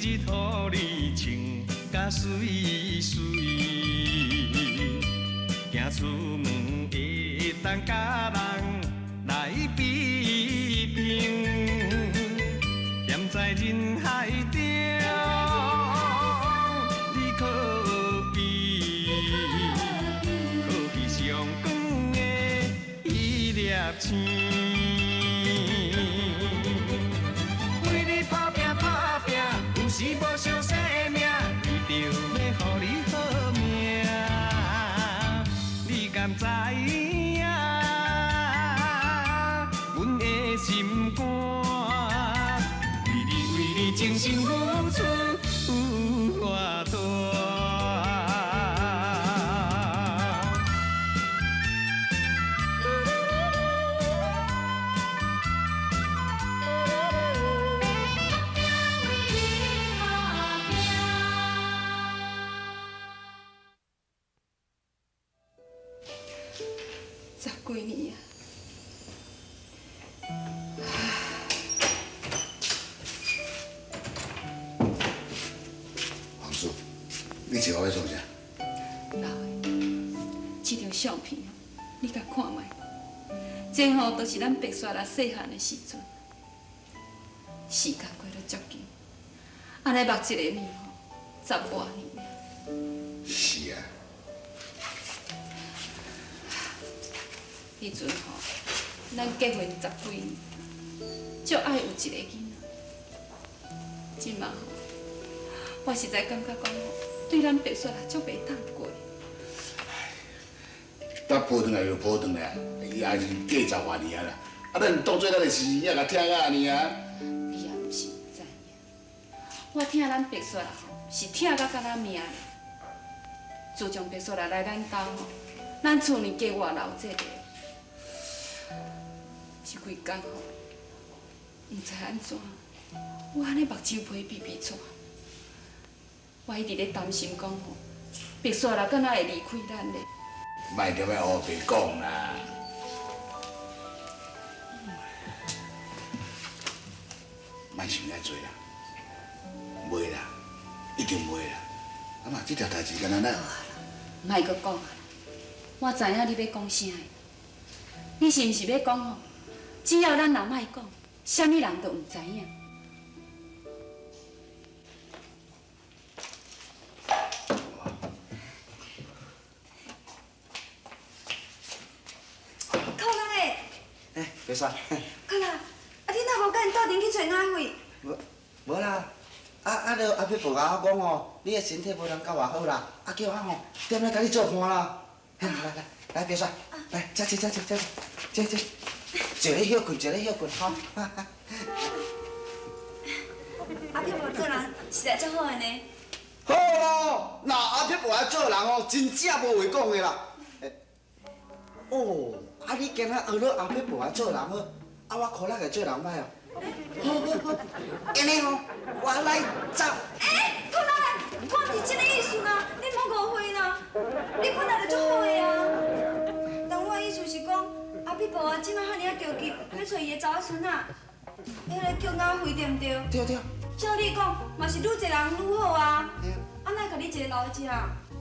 日予你穿甲媠媠，行出門會當佮人來比拼，踮在人海中，你可比可比上光的彼粒星。為你打拼打拼，有時無相生命，為著欲予你好命，你敢知影？阮的心肝，為你為你真心付出有偌大。十幾年啊！黃叔，你找我欲創啥？老的，這張相片你共看覓？這吼就是咱白雪仔細漢的時陣。時間過得足緊，按呢目一个面吼，十外年啊。是啊。彼陣吼，咱結婚十幾年，足愛有一個囡仔。這馬吼，我實在感覺講吼，對咱白雪仔足袂當過。咱抱轉來就抱轉來，伊也是過十外年啊啦。啊，咱當做咱的親生囝，共疼甲按呢啊。你也毋是毋知影，我疼咱白雪仔吼，是疼甲敢若命咧。自從白雪仔來咱兜吼，咱厝呢加外鬧熱的。這幾工吼，毋知按怎，我按呢目睭皮皮皮掣，我一直咧擔心講吼，白雪仔敢若會離開咱咧。莫踮咧烏白講啦！莫想遐濟啦，袂啦，一定袂啦。啊嘛，這條代誌敢若咱…… 好啊啦，莫閣講啊！我知影你欲講啥的，你是毋是欲講吼？只要咱若莫講，啥物人都毋知影。柯力的。欸，白雪。柯力，啊，你哪無佮𪜶鬥陣去揣阿慧？無，無啦。啊啊！著阿撇婆共我講吼，你的身體無人較偌好啦，啊叫我吼踮咧共你做伴啦。來來來，白雪，來，這這這這這這這，坐咧歇睏，坐咧歇睏，吼。阿撇婆做人實在足好的呢。好咯，若阿撇婆來做人哦，真正無話講的啦。哦，啊你今仔學了阿撇婆來做人好，啊我可能會做人歹哦。好好好，按呢吼，我來走。欸，柯力，我毋是這个意思啦，你莫誤會啦。你本來就足好的啊。但我的意思是講，阿撇婆啊，這擺遐爾仔著急，欲揣伊的查某孫仔，彼个叫阿慧對毋對？對對。照你講，嘛是愈濟人愈好啊。啊，哪會共你一个留佇遮？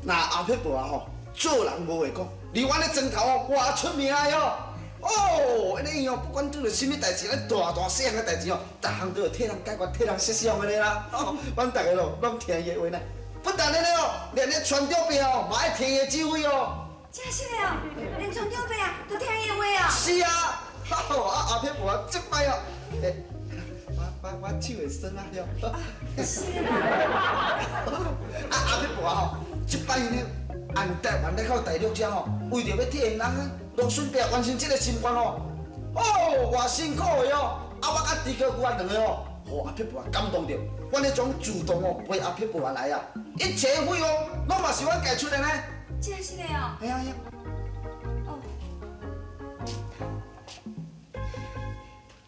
那阿撇婆啊吼，做人無話講，佇阮的庄頭哦，偌出名的哦。哦，按呢伊哦，不管拄著啥物代誌，咱大大細項的代誌哦，逐項都會替人解決、替人設想的啦。哦，阮逐个咯，攏聽伊的話呢。不但按呢哦，連咧村長伯哦，嘛愛聽伊的指揮哦。真實的哦，連村長伯啊，都聽伊的話啊。是啊，哦，啊阿撇婆啊，這擺哦，欸，我手會酸啊，對。是啊。啊阿撇婆吼，這擺呢，按台灣來到大陸遮吼，為著欲替𪜶翁羅孫伯完成這個心願哦，哦，偌辛苦的哦，啊我佮豬哥牛仔兩个哦，予阿撇婆感動著，阮彼種主動哦陪阿撇婆來啊，一切費用攏嘛是阮家出的呢。真實的哦。嘿啊嘿啊。哦。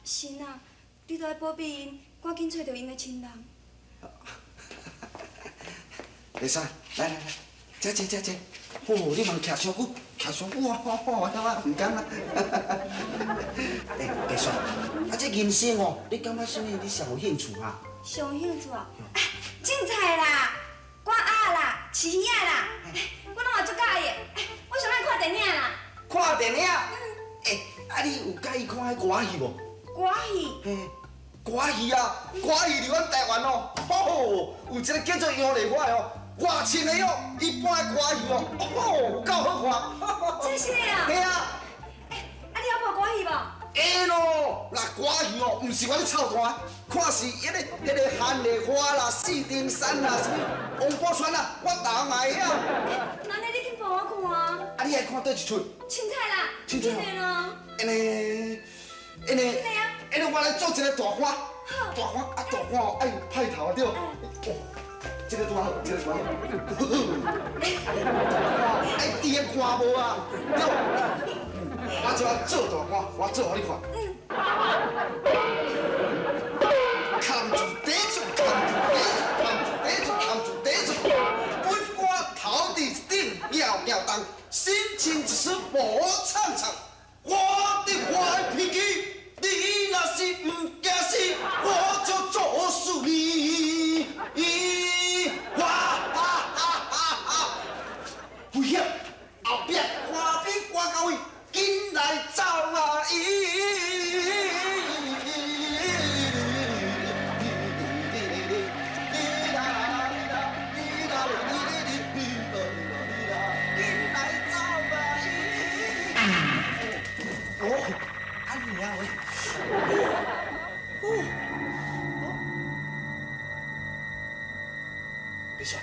是啊，你都愛保庇𪜶，趕緊揣著𪜶的親人。麗莎，來來來，這這這這，哦，你茫徛傷久，徛上久啊，我毋敢啦。欸，白雪，啊，這人生哦，你感覺啥物你上有興趣啊？上有興趣哦，啊，種菜啦，割鴨啦，飼魚仔啦，我攏嘛足佮意的。我上愛看電影啦。看電影？欸，啊，你有佮意看彼歌仔戲無？歌仔戲？嘿，歌仔戲啊，歌仔戲佇阮台灣哦，吼，有一個叫做楊麗花的哦，外穿的哦，伊搬的歌仔戲哦，吼，有夠好看。真是的啊？嘿啊。欸，啊，你曉播歌仔戲無？會咯，那歌仔戲哦，毋是我咧臭大，看是彼个韓麗花啦、四丁山啦、啥物王寶釧啦，我逐項嘛會曉。那呢，你緊幫我看啊？啊，你愛看佗一齣？凊彩啦。凊彩。咯。按呢，按呢，按呢，我來做一個大官，大官啊，大官哦，愛有派頭啊，對。哦，這個拄好，這個拄好。愛戴個官帽啊，對。我這做大官，我做予你看。扛住第一出，扛住第一出，扛住第一出，扛住第一出。本官头佇頂，搖搖動，心情一絲無暢暢。我的壞脾氣，你若是毋驚死，我就做死你。哇哈哈哈哈！危險，後壁看比看到位，緊來走啊！咦！哦，按呢啊喂！哦，别说，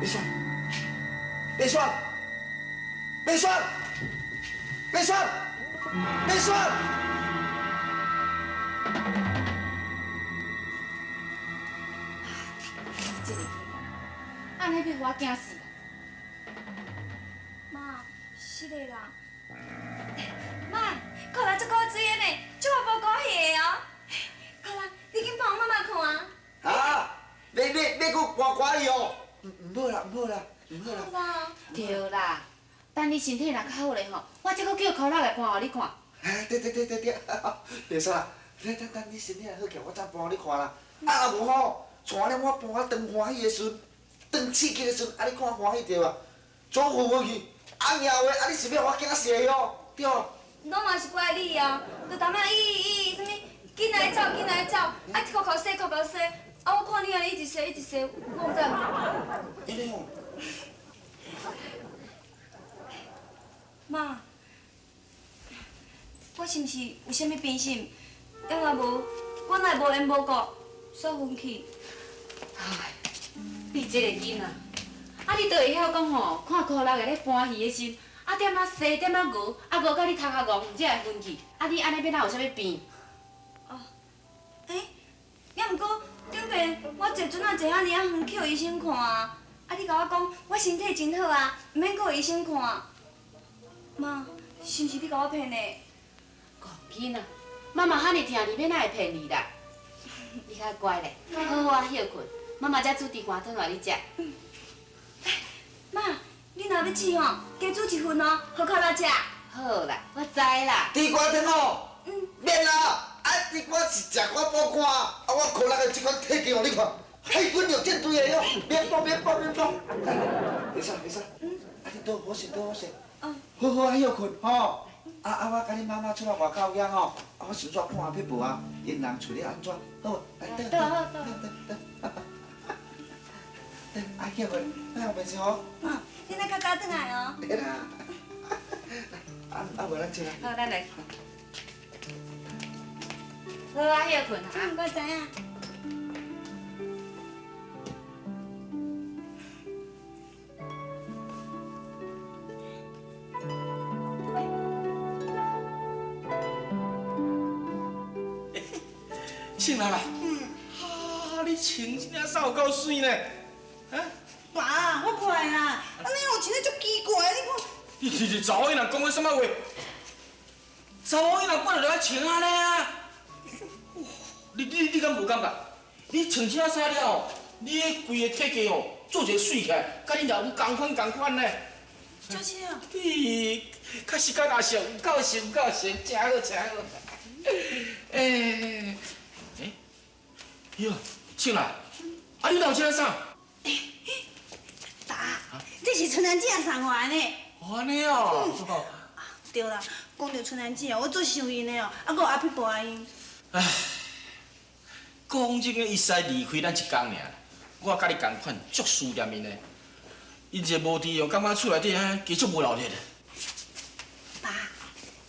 别说，别说，别说，别说，别说！这个囡仔，按呢欲予我惊死啦！妈，是的啦。妈，看来这古水的呢，这无歌戏的哦。看来，你紧帮我妈妈看啊。啊，欲阁看歌戏哦？毋好啦，毋好啦，毋好啦。对啦，等你身體若較好咧吼，我才閣叫柯拉來搬予你看。哎，對對對對對，袂使啦，你等等你身體若好起來，我才搬予你看啦。啊，若無吼，帶了我搬啊當歡喜的時陣，當刺激的時陣，啊你看歡喜著啊，總昏昏去，啊贏話，啊你是欲予我驚死的哦，對。攏嘛是怪你啊！就淡仔咦咦，啥物緊來走，緊來走，啊哭哭洗，哭哭洗，啊我看你按呢一直洗一直洗，我毋知。按呢哦。媽，我是毋是有啥物偏心？要若無，我哪會無緣無故煞昏去？唉，你這個囡仔，啊你都會曉講吼，看柯拉咧搬戲的時，啊點仔洗，點仔熬，啊熬到你頭殼戇，才會昏去。啊你按呢欲哪有啥物病？哦，欸，也毋過頂擺我坐船仔坐遐爾仔遠去予醫生看啊，啊你共我講我身體真好啊，毋免閣予醫生看。媽，是毋是你共我騙的？戇囡仔，媽媽遐爾疼你，欲哪會騙你啦？你較乖咧，好好仔歇睏，媽媽才煮地瓜湯予你食。媽，你若欲煮吼，加煮一份哦，予較來食。好啦，我知啦。地瓜湯哦，免啦，啊地瓜是食我補肝，啊我苦力的這款體格，予你看，海軍陸戰隊的哦，免補免補免補。袂使袂使，啊你倒好勢倒好勢，好好仔歇睏吼。啊啊！我佮你媽媽出來外口遐吼，啊我想怎看阿撇步啊，𪜶人厝咧按怎？好無？來，倒倒倒倒倒。啊，歇睏，啊袂錯吼。你若較早轉來哦。對啦。啊啊，無咱出來。好，咱來。好啊，歇睏哈。嗯，我知影。庆兰啊，啊，你穿这领衫有够媠呢，啊？爸，我看啦，按呢哦穿得足奇怪，你看。你是查某囡仔讲的啥物话？查某囡仔本来就爱穿按呢啊！你敢无感觉？你穿这领衫了后，你的规个体格哦，做一个媠起來，佮恁老母仝款仝款呢。真是啊！咦，較時間也熟，有夠熟，有夠熟，真好，真好。欸欸，喲，秀蘭，啊你哪有這個衫？爸，這是春蘭姐送我的呢。按呢哦。對啦，講著春蘭姐哦，我足想𪜶的哦，啊，閣有阿撇婆仔𪜶。唉，講真个，伊使離開咱一工爾，我佮你仝款，足思念𪜶的。𪜶一个無佇用，感覺厝內底啊，加足無鬧熱的。爸，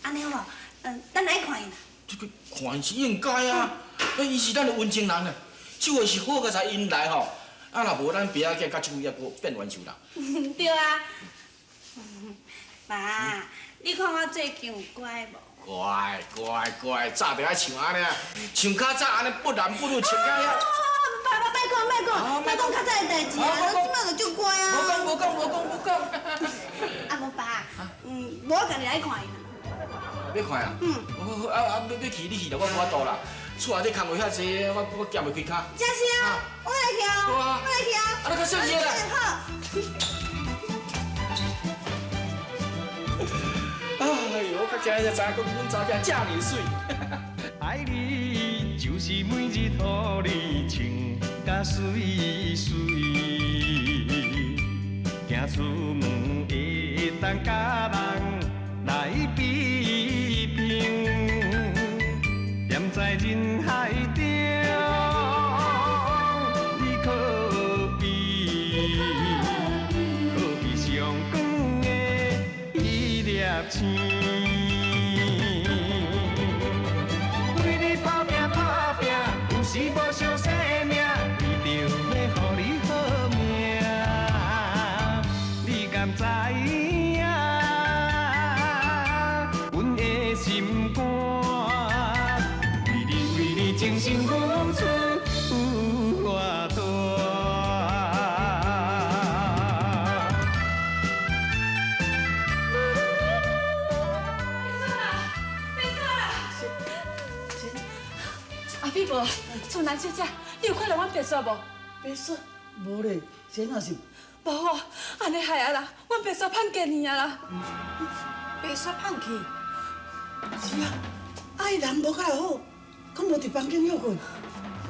按呢好無？咱來看𪜶啦。這個看𪜶是應該啊，欸，伊是咱的溫情人啊。這回是好佳哉𪜶來吼，啊若無咱爸仔囝佮這位猶閣變冤仇人。對啊。爸，你看我最近有乖無？乖乖乖，早就愛像按呢，像較早按呢不男不女，穿甲遐。爸爸，莫講莫講，莫講較早的代誌啊，我這擺就足乖啊。無講無講無講無講。啊無爸，無我家己來看𪜶啦。欲看啊？嗯。好啊啊，欲去你去啦，我無法度啦。厝內底工課遐濟，我行袂開跤。真是啊，我來去啊，我來去啊。啊，你較小心啦。好。哎呦，我較驚才知影講阮查某囝遮爾媠。愛你就是每日予你穿甲媠媠，行出門會當佮人來比拼，踮在人海中，你可比可比上光的一粒星。是无相生命，为着欲予你好命，你敢知影？阮的心肝，为你为你真心付出有偌大。别煞啦，别煞啦！阿美婆，春兰小姐，你有看著阮白雪無？白雪？無咧，這哪是？無哦，按呢害啊啦，阮白雪胖見去啊啦。白雪胖去？是啊，啊伊人無較好，閣無佇房間歇睏。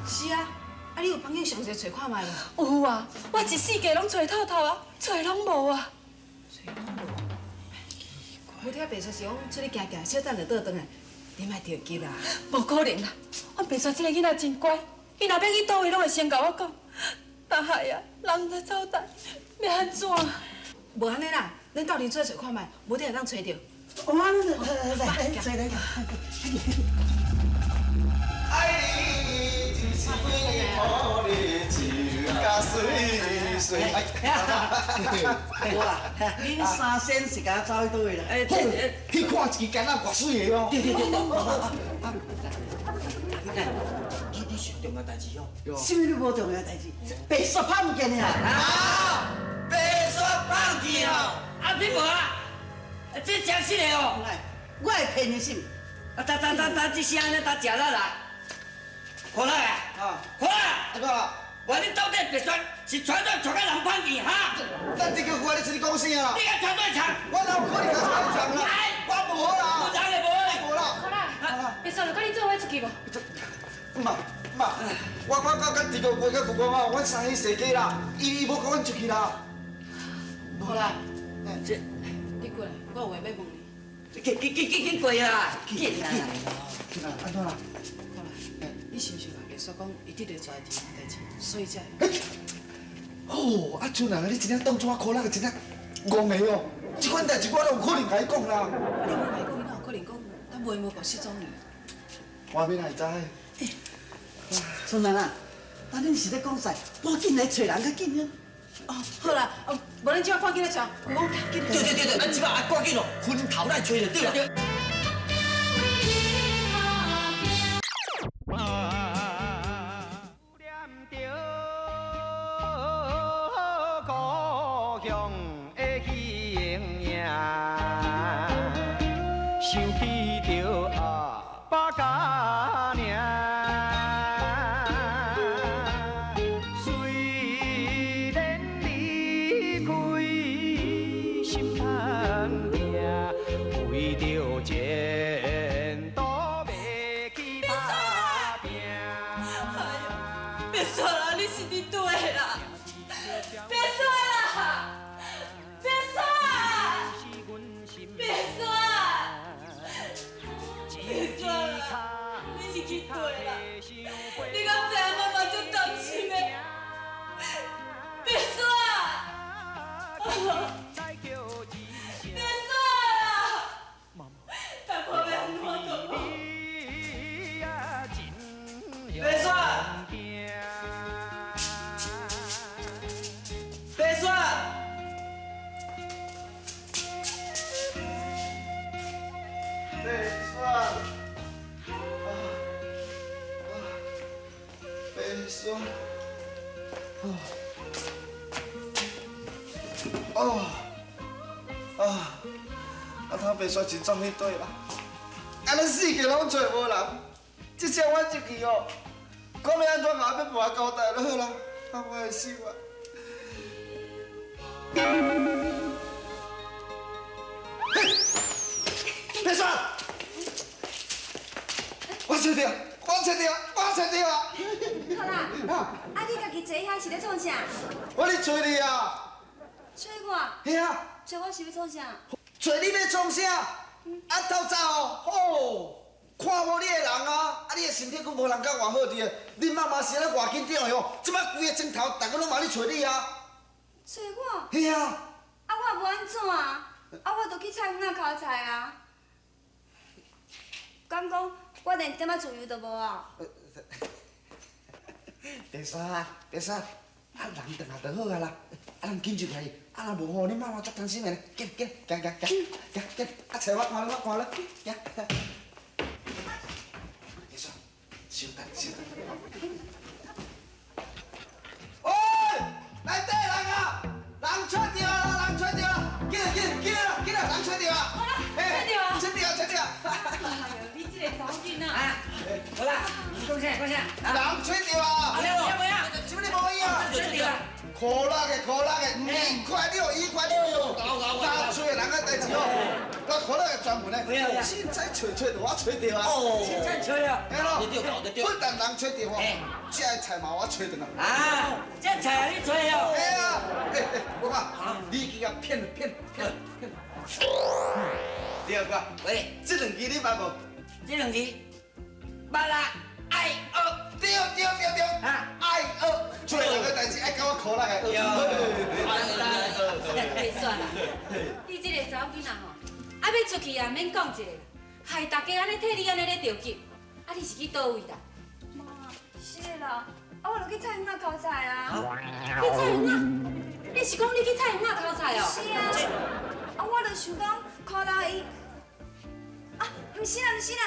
是啊，啊你有房間詳細揣看覓無？有啊，我一四界攏揣透透啊，揣攏無啊。揣攏無。無聽白雪是講出去行行，小等就倒轉來。你莫著急啦，無可能啦！阮白雪這個囡仔真乖，伊若欲去佗位，攏會先共我講。但係啊，人毋知走佗，欲按怎？無按呢啦，恁鬥陣出來揣看覓，無定會當揣著。我來來來來。愛你就是每日予你穿甲媠媠。無啦，恁三仙是共我走去佗位啦？好，去看一支囡仔偌媠的哦。對對對。你是重要代誌哦。啥物你無重要代誌？白雪拍毋見啊！啊！白雪放去哦！阿屁婆啊，這真實的哦。我會騙你是毋？啊！打打打打，這聲按呢打食力啦。看來啊！看來！我你到底白雪是傳轉傳甲人放去哈？咱這句話你出去講啥啦？你敢傳對傳？我哪有可能共傳對傳啦？我無啦。無人的無。無啦。好啦，白雪有佮你做伙出去無？媽媽，我佮陳國貴佮舅公啊，阮三去踅街啦，伊無共阮出去啦。好啦，這你過來，我有話欲問你。緊緊緊緊緊過啦！緊啦！緊啦！按怎啦？好啦，你是毋是嘛白雪講伊得著在一件代誌，所以才會。哦，啊，春蘭，你真正當作我苦力，真正戆的哦！這款代誌我哪有可能共伊講啦？你無共伊講，伊哪有可能講？他無緣無故失蹤去。我欲哪會知？春蘭啊，啊恁是咧講啥？趕緊來揣人較緊啊！哦，好啦，哦，無恁這擺趕緊來揣，我講緊。對對對對，咱這擺啊趕緊哦，分頭來揣就對了。想起著阿爸甲娘，虽然你雪。哦，啊，啊，头白雪真壮去对啦，按呢四界拢揣无人，这下我入去哦，讲欲按怎共阿伯婆交代就好啦，啊，我会死啊！白雪，我揣著，我揣著，我揣著啊！好啦，啊，你家己坐遐是咧创啥？我咧揣你啊！揣我？嘿啊！揣我是欲创啥？揣你欲创啥？啊，透早哦，吼，看无你的人啊，啊，你的身体阁无人敢偌好伫个，恁妈妈是咧偌紧张的哦，这摆规个钟头，逐家拢嘛咧揣你啊。揣我？嘿啊！啊，我无按怎啊？啊，我就去菜园仔剾菜啊。敢讲我连一点仔自由都无啊？白沙，白沙，啊，人转来就好啊啦，啊，咱紧入来，啊，若无吼，恁妈妈足担心的，紧紧，行行行，行行，啊，揣我看咧，我看咧，行。白沙，稍等，稍等。喂，内底人啊，人揣著啦，人揣著啦，紧来紧紧来紧来，人揣著啊！揣著啊！揣著啊，揣著啊！哎呦，你这个查某囡仔啊！好啦，讲啥讲啥？人揣著啊！有无影？什么你无影？揣著啊！苦力的，苦力的，1块6，1块6哟！哪揣人个代志哦？我苦力的专门的，凊彩揣揣就我揣著啊！哦，凊彩揣啊！嘿咯，不但人揣著吼，这个菜嘛我揣转来。啊，这菜你揣哦？嘿啊！欸欸，我讲，你去共骗骗骗骗。第二个，喂，这两支你捌无？这两支捌啦，爱学。对对对对，爱学，出来两个代志爱交我苦力的。对，袂煞啦，你这个查某囡仔吼，啊欲出去也免讲一下，害大家按呢替你按呢咧著急，啊你是去佗位啦？妈，是啦，啊我就去菜园仔剾菜啊。去菜园仔？你是讲你去菜园仔剾菜哦？是啊，啊我就想讲苦力伊，啊毋是啦毋是啦，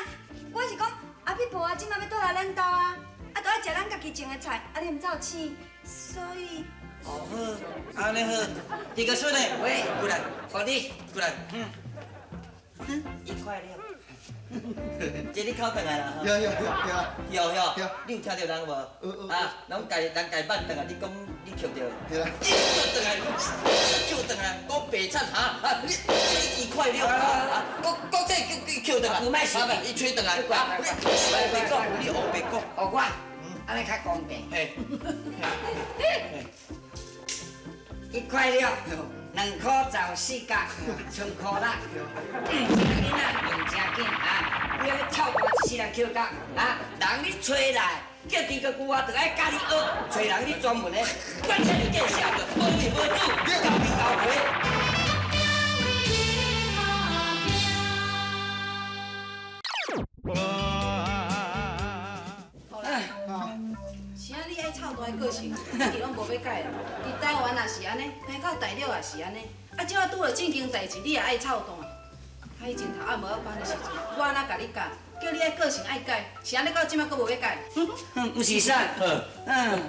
我是讲阿伯婆啊，这摆欲倒来咱兜啊。啊，都爱食咱家己种的菜，啊，你毋走醒，所以。哦好，按呢好，这个孙呢？喂，过来，予你过来，嗯，1块6。这你拷转来啦？有有有有有有，你有听著人无？啊，拢家人家挽转来，你讲你捡著？对啦。你转来，叫转来，讲白菜哈啊，你1块6啊，讲讲这叫捡转来，唔卖，伊吹转来，啊，你黑白讲，你黑白讲，我。按呢较公平。嘿。1块6，2块14角，剩箍啦。这个囡仔用真紧啊！你安呢臭大一世人捡甲啊！人你揣来，叫猪哥舅啊，就爱教你学，揣人你专门的，管啥物见识，无面无主，交面交皮。是啊，你爱臭大的个性，一直拢无欲改啦。伫台湾也是按呢，来到大陆也是按呢。啊，这摆拄著正经代志，你也爱臭大。啊，以前头仔无晓班的时阵，我按怎共你教？叫你爱个性爱改，是按呢到这摆阁无欲改。毋是啥？嗯。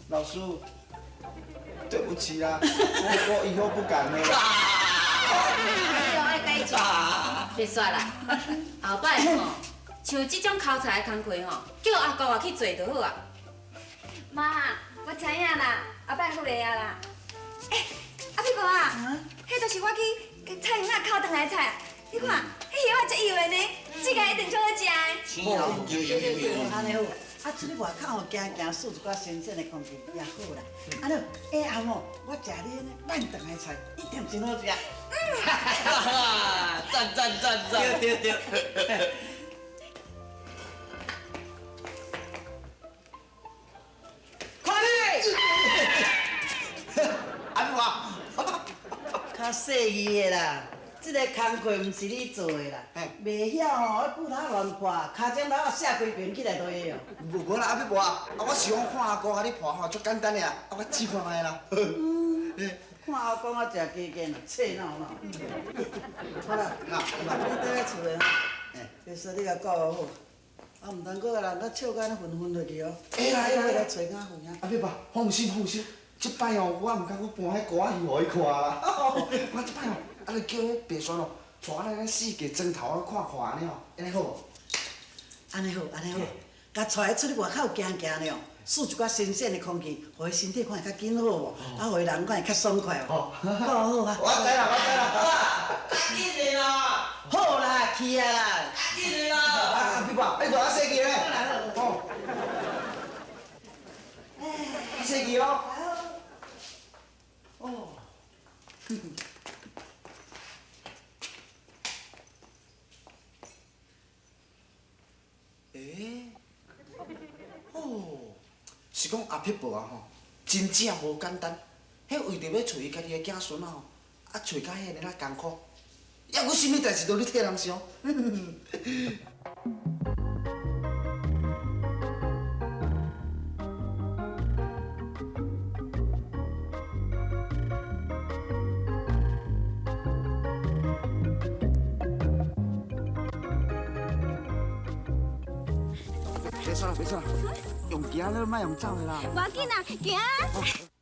老师，对不起啦，我以后不敢了。你爱改正，别煞啦，后摆吼。像这种剾菜的工课吼，叫阿姑仔去做就好啊。妈，我知影啦，后摆好袂啊啦。欸，阿伯婆啊，彼就是我去菜园仔剾转来的菜，你看，彼叶仔足幼的呢，这个一定足好食的。有有有有。按呢好，啊出去外口吼，行行，试一寡新鲜的空气也好啦。啊，你下暗哦，我食你那挽转来的菜，一定真好食。哈哈，赞赞赞赞。对对对。安怎？较细腻的啦，这个工课毋是你做的啦，袂晓吼，骨头乱破，跤掌头仔卸规爿起来都会哦。无无啦，阿伯啊，啊我是讲看阿公共你破吼，足简单的啊，啊我试看觅啦。看阿公啊，食鸡腱啊，册闹闹。好啦，你倒来厝里吼，就说你共顾好，啊，毋通阁共人甲笑甲按呢昏昏落去哦。会啦会啦。来揣较远啊。阿伯，放心放心，这摆哦，我毋敢阁搬彼歌仔戏予伊看啦。我这摆哦，啊，就叫彼白萱哦，带我来咱四界砖头啊看看按呢吼，按呢好无？按呢好，按呢好，共带伊出去外口行行咧哦，吸一寡新鲜的空气，予伊身体看会较紧好无？啊，予伊人看会较爽快无？好好啊。我知啦，我知啦。紧的啦！好啦，去啊啦。紧的啦！啊，阿伯，你带我洗去咧。哦。洗去哦。哦。欸，哦，是讲阿撇婆啊吼，真正无简单。彼为著欲揣伊家己的子孙啊吼，啊揣甲遐尔仔艰苦，犹阁啥物代志都咧替人想。别说啦，别说啦，用行了，莫用走的啦。无要紧啦，行。